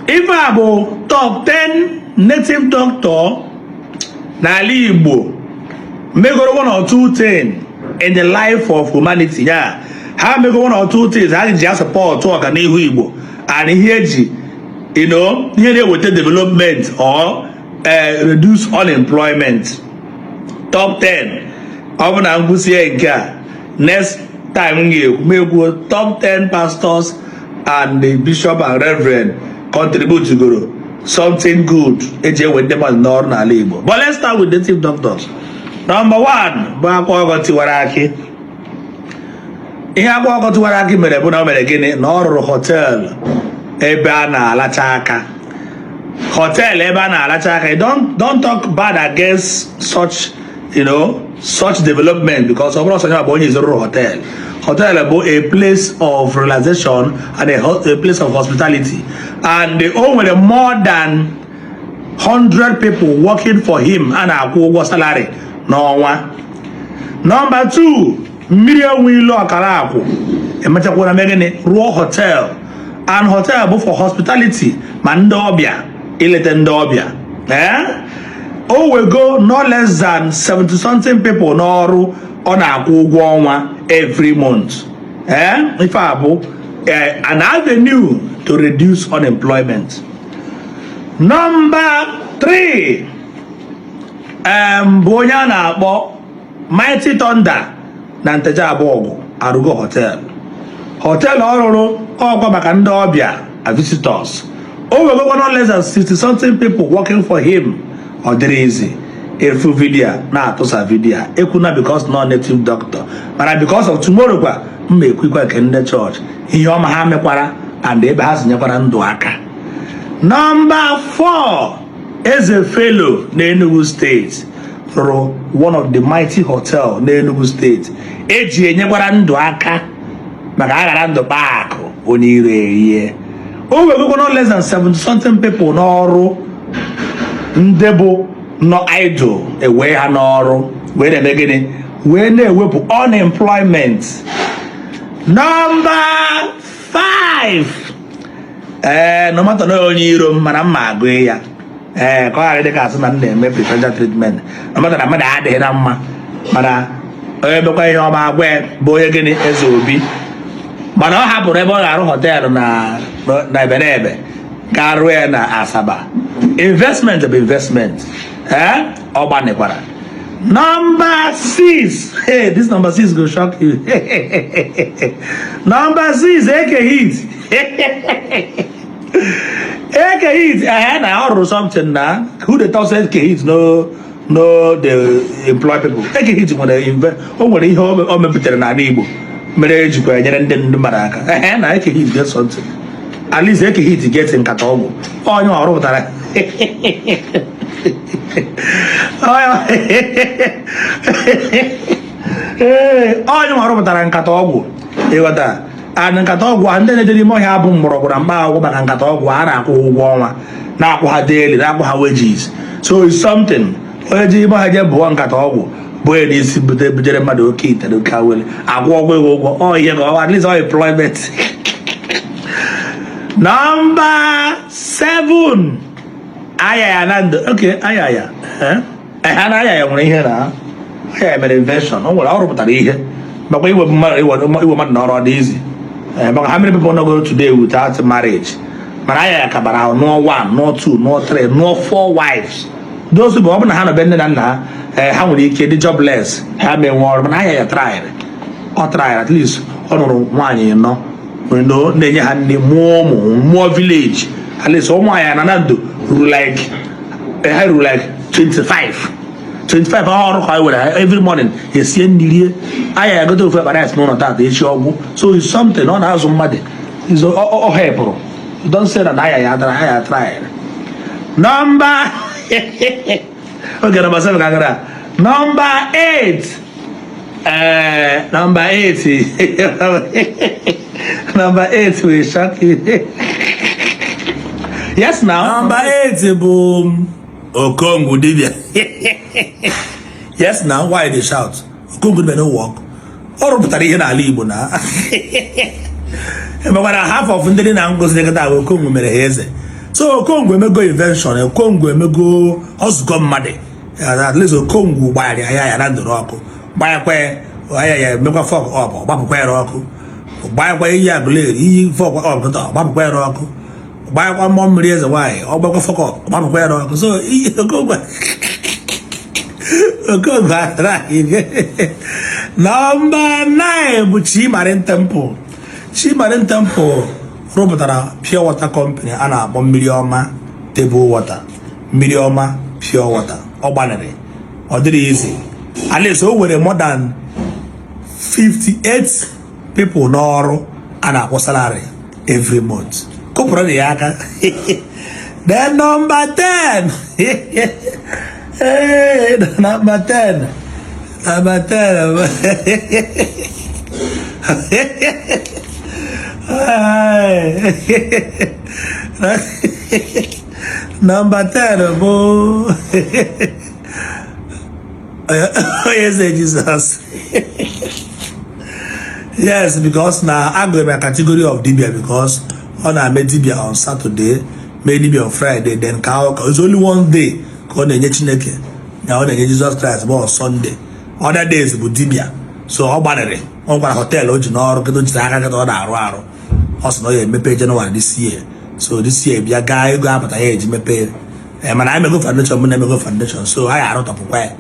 Ife a bụ top 10 native doctor n'ala Igbo megoro one or two things in the life of humanity. Ya ha mego one or two things ha ji support ọganihu Igbo and ihe eji ihe na-eweta development or reduce unemployment. Top 10. Ọ bụ na ngwụsie nke a, next time m ga-ekwu, m ekwuo top 10 pastors and the bishop and reverend contribute goro something good eji ewe ndị mmadụ n'ọrụ n'ala Igbo. But let's start with native doctors. Number one bụ Akwa Ọkụkọ Tiwara Akị. Ihe Akwa Ọkụkọ Tiwara Akị mere bụ na o mere gịnị? Na ọ rụrụ hotel ebe a na-alacha aka. Hotel ebe a na-alacha aka. Don't talk bad against such such development, because ọ bụrụ sọ ya bụ onye zụrụ hotel. Hotel bụ a place of relaxation and a place of hospitality, and o nwere more than 100 people working for him a na-akwụ ụgwọ salary n'ọnwa. Number 2, Mmiri Enwe Ilu Ọkara Akwụ emechakwara mee gịnị? Rụọ hotel, and hotel bụ for hospitality, ma ndị ọbịa, ileta ndị ọbịa. Ee, o wego no less than 70 something people n'ọrụ ọ na-akwụ ụgwọ ọnwa every month. Ee, ife a bụ an avenue to reduce unemployment. Number 3 bụ onye a na-akpọ Mighty Thunder na Nteje Abụọgụ arụgo hotel. Hotel ọ rụrụ ọkwa maka ndị ọbịa, visitors. O wegokwa no less than 60 something people working for him. Ọ dịrị izi efu video na-atụsa video ekwuna because no native doctor, mana because of tomorrow kwa mma ekwikwa nke ndị chọọchị, ihe ọma ha mekwara and ebe ha sinyekwara ndụ aka. Number 4, Eze Felo n'Enugu Steeti rụrụ one of the mighty hotel n'Enugu Steeti eji enyekwara ndụ aka maka aghara ndụ kpaa akụ onye ire erie. O wegokwa no less than 70 something people n'ọrụ, ndị bụ nọ idle, ewee ha n'ọrụ wee na-eme gịnị? Wee na-ewepụ unemployment. Number 5, ee, no matter na onye iro m, mana mma agụ ya, ee, ka ọ ghara ịdị ka asị na m na-eme preferential treatment. No matter na mmadụ adịghị na mma, mana onye mekwa ihe ọma, agwa ya bụ onye gịnị? Eze Obi. Mana ọ hapụrụ ebe ọ ga-arụ hotel na Ebenebe, ga rụọ ya na Asaba. Investment bụ investment. Ee, ọ gbanikwara. Number 6, hey, this number 6 go shock you. Number 6, Eke Hit. Eke Hit, eh, na ọ rụrụ something na who dey talk say Eke Hit no dey employ people? Eke Hit nwere o nwere ihe o mepụtara n'ala Igbo mere ejikwa enyere ndị mmadụ aka. Ehe, na Eke Hit get something. At least Eke Hit get nkata ọgwụ onye ọ rụpụtara. Onye ọ rụpụtara nkata ọgwụ, ịghọta? And nkata ọgwụ a, ndị na-eje n'ime ọhịa abụ mgbọrọgwụ na mkpa akwụkwọ maka nkata ọgwụ a, na-akwụ ha ụgwọ ọnwa, na-akwụ ha daily, na-akwụ ha wages. So it's something. Onye ji ime ọhịa je bụọ nkata ọgwụ bụ onye n'isi bute bujere mmadụ oke ite na oke awele, akwụ ọgwụ ego ụgwọ ọ ihe ka ọ at least ọ employment. Number 7, Ayaya na ndụ. Okay, Ayaya, eh ha na Ayaya nwere ihe na Ayaya mere invention. O nwere, ọ rụpụtara ihe makwa iwe mmadụ, iwe mmadụ n'ọrụ ọ dị easy. Maka how many people no go today without marriage? Mana Ayaya kabara ahụ nụọ one, nụọ two, nụọ three, nụọ four wives. Those people, ọ bụ na ha nọ be nne na nna ha, ha nwere ike dị jobless, ha ma enwe ọrụ. Mana Ayaya tried, ọ tried. At least ọ nụrụ nwaanyị nọ na-enye ha nne, mụọ ụmụ, mụọ village. At least ụmụ Ayaya na ndụ ruru like, ha ruru like 25 25. Ọrụ ka anyị were ha every morning, esie nri rie. Aya egote ofe akpa rice n'ụlọ tata, echi ọgwụ. So it's something. Ọ na-azụ mmadụ. Ọ hepụrụ. Don't say that Aya ya dara. Aya tried. Number, okay, number 7 ka gara. Number 8, number 8, number 8 will shock you. Yes, now number 8 bụ Okongwu Dibia. Yes, now why they shout Okongwu Dibia no work? Ọ rụpụtara ihe n'ala Igbo na emekwara half of ndị dị na ngozi nkịta bụ Okongwu mere ha eze. So Okongwu emego invention, Okongwu emego ọzụkọ mmadụ. At least Okongwu gbanyere ya ya na ndụrụ ọkụ, gbanyekwa ya ya emekwa fuck up, gbapụkwa ya ọkụ, gbanyekwa iyi Aguleri iyi fuck up kịta, gbapụkwa ya ọkụ, gbanyekwa mmụọ mmiri eze nwaanyị, ọ gbakwa fuck up, gbapụkwa ya ọkụ. So iyi Okongwu, Okongwu atara. Number 9 bụ Chimarin Temple. Chimarin Temple rụpụtara pure water company a na-akpọ Mmiri Ọma Table Water, Mmiri Ọma Pure Water. Ọ gbanarị, ọ dịrị easy. At least o were more than 58 people n'ọrụ a na-akwụ salary every month. Kụpụrụ ya aka. Then number 10, hey, number 10, number 10, number 10 bụ onye eze Jizọs. Yes, because na agụrụ m ya category of dibia, because ọ na-eme dibia on Saturday, mee dibia on Friday, then ka it's only one day ka ọ na-enye Chineke na ọ na-enye Jesus Christ bụ on Sunday. Other days bụ dibia. So ọ gbanarị, ọ gwara hotel o ji n'ọrụ kịta, o jiri aka kịta ọ na-arụ arụ. Ọ sị na ọ ya emepe January this year. So this year bịa gaa, ego apụta ya eji mepee. Mana anyị mego foundation, mụ na-emego foundation, so anyị arụtọpụkwa ya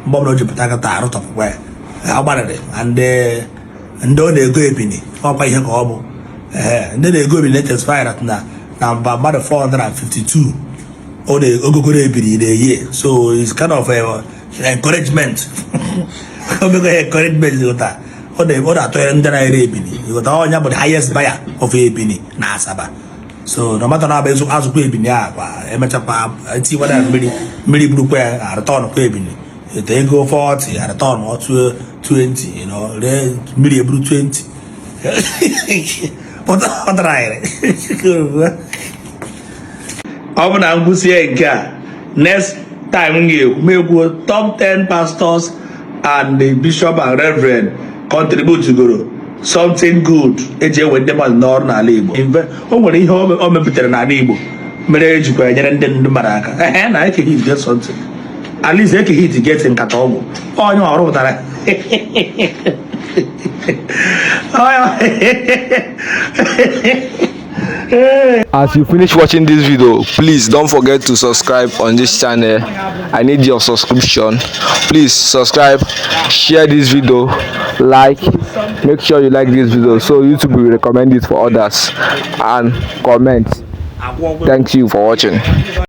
mgbe ọbụla o ji pụta kịta, arụtọpụkwa ya. Ọ gbanarị. And ndị ọ na-ego ebini, ọkwa ihe ka ọ bụ. Ee, ndị na-ego ebini na-etestify that na mba mmadụ 452 ọ na-ogogoro ebiri na year. So it's kind of a encouragement, omego encouragement. Ịghọta, ọ na-atọ ya ndị na-ere ebini. Ịghọta, ọnya bụ the highest buyer of ebini na Asaba. So no matter na abụ azụkwa ebini a kwa, emechakwa etikwara ya mmiri, mmiri burukwa ya, arịtọn kwa ebini ete ego 40, arịtọn otu 20, ree mmiri eburu 20. Ọ dara anyị. Ọ bụ na ngwụsị nke a, next time m ga-ekwu, m ekwuo top 10 pastors and the bishop and reverend contribute goro something good eji ewe ndị mmadụ n'ọrụ n'ala Igbo. O nwere ihe o mepụtara n'ala Igbo mere ejikwa enyere ndị mmadụ aka. Ehe, na Eke Hit get something. At least Eke Hit get nkata ọgwụ onye ọ rụpụtara. As you finish watching this video, please don't forget to subscribe on this channel. I need your subscription. Please subscribe, share this video, like, make sure you like this video so YouTube will recommend it for others, and comment. Thank you for watching.